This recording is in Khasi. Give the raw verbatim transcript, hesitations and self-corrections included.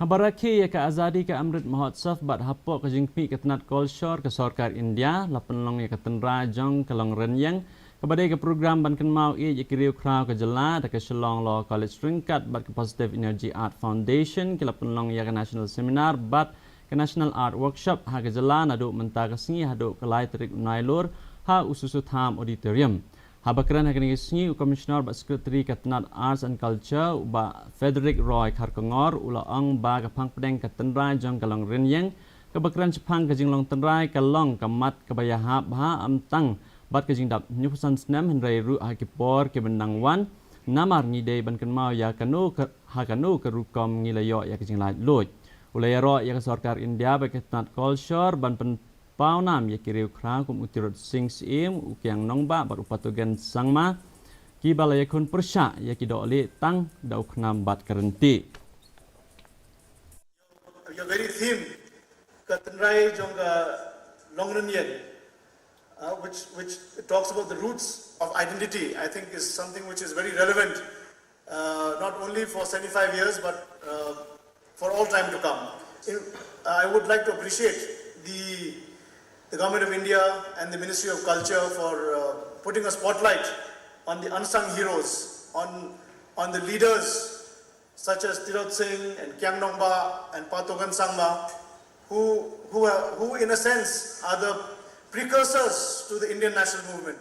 Haba rakhe ïa ka Azadi ka Amrit Mahotsav bad hapoh ka jingkhmih ka tnat kolshor ka sorkar India, la pynlong ïa ka tynrai jong ka Longrynieng, kaba dei ka program ban kynmaw ïa ki riewkhraw ka jylla, da ka Shillong Law College ryngkat bad ka Positive Energy Art Foundation ki la pynlong ïa ka National Seminar bad ka National Art Workshop ha ka jylla naduh mynta ka sngi haduh ka lai tarik u Nailur ha u Susutham Auditorium. Haba kren ha kane ka sngi, u Commissioner bad Secretary ka tnat Arts and Culture, u Bah Frederick Roy Kharkongor, u la ong ba ka phang pdeng ka tynrai jong ka Longrynieng, kaba kren shaphang ka jinglong tynrai, ka long ka mat kaba ïahap bha, ym tang bad ka jingdap hynñiewphew san snem, hynrei ruh ha ki por kiban nang wan, namar ngi dei ban kynmaw ïa kano ka, ha kano ka rukom ngi la ïoh ïa ka jinglaitluid. U la ïaroh ïa ka sorkar India bad ka tnat kolshor ban pyn paw nam ïa ki riewkhraw kum u Tirot Sing Syiem, u Kiang Nangbah bad u Patogen Sangma, kiba la ïakhun pyrshah ïa ki dohlieh tang da u khnam bad ka ryntieh. Your very theme, ka tynrai jong ka Longrynieng, uh, which which talks about the roots of identity, I think is something which is very relevant, uh, not only for seventy-five years but uh, for all time to come. In, I would like to appreciate the the Government of India and the Ministry of Culture for uh, putting a spotlight on the unsung heroes, on on the leaders such as Tirot Sing and Kiang Nangbah and Patogen Sangma, who, who, are, who in a sense are the precursors to the Indian national movement.